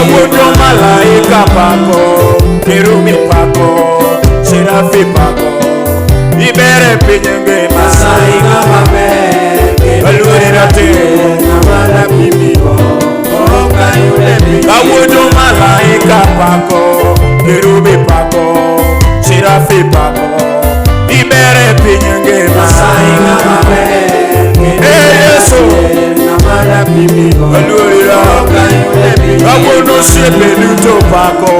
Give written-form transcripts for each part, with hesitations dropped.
Kawuono malaika pako, kerubi pako, serafi pako, ibere piny ngima. Nyasaye ng'ama ber kendo Oluori ratego. ng'ama dapimigo ok ayude piny Kawuono malaika pako, kerubi pako, serafi pako, ibere piny ngima. Nyasaye ng'ama ber kendo Eh, Yesu. ng'ama dapimigo Oluori ok ayude piny Kawuono osiepe duto pako,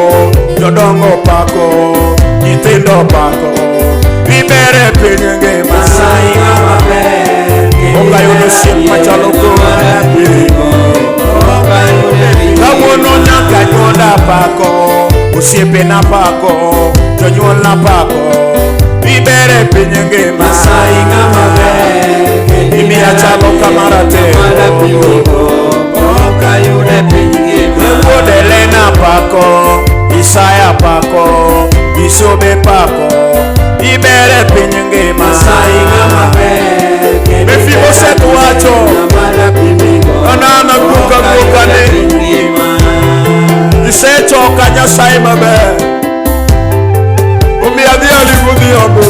jodongo pako, nyithindo pako, ibere piny ngima. Nyasaye ng'ama ber kendo Ok ayudo osiep machalo ng'ama kodi. dapimigo ok ayude piny Kawuono nyaka nyuonda pako, osiepena pako, jonyuolna pako, ibere piny ngima. Nyasaye ng'ama ber kendo Imiya chalo kama ratego. ng'ama dapimigo ok ayude piny ngima Wuod Elena pako, Isaya pako, Isobe pako, ibere piny ngima. Nyasaye ng'ama ber kendo Mefiboseth wacho, ng'ama dapimigo Anana guka ok guka ayude ni piny ngima isechoka Nyasaye maber. Omiyo adhi ali godhiambo.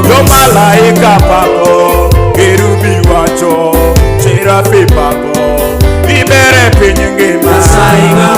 Jomalaika pako, kerubi wacho, serafi pako, ibere piny ngima. Nyasaye ng'ama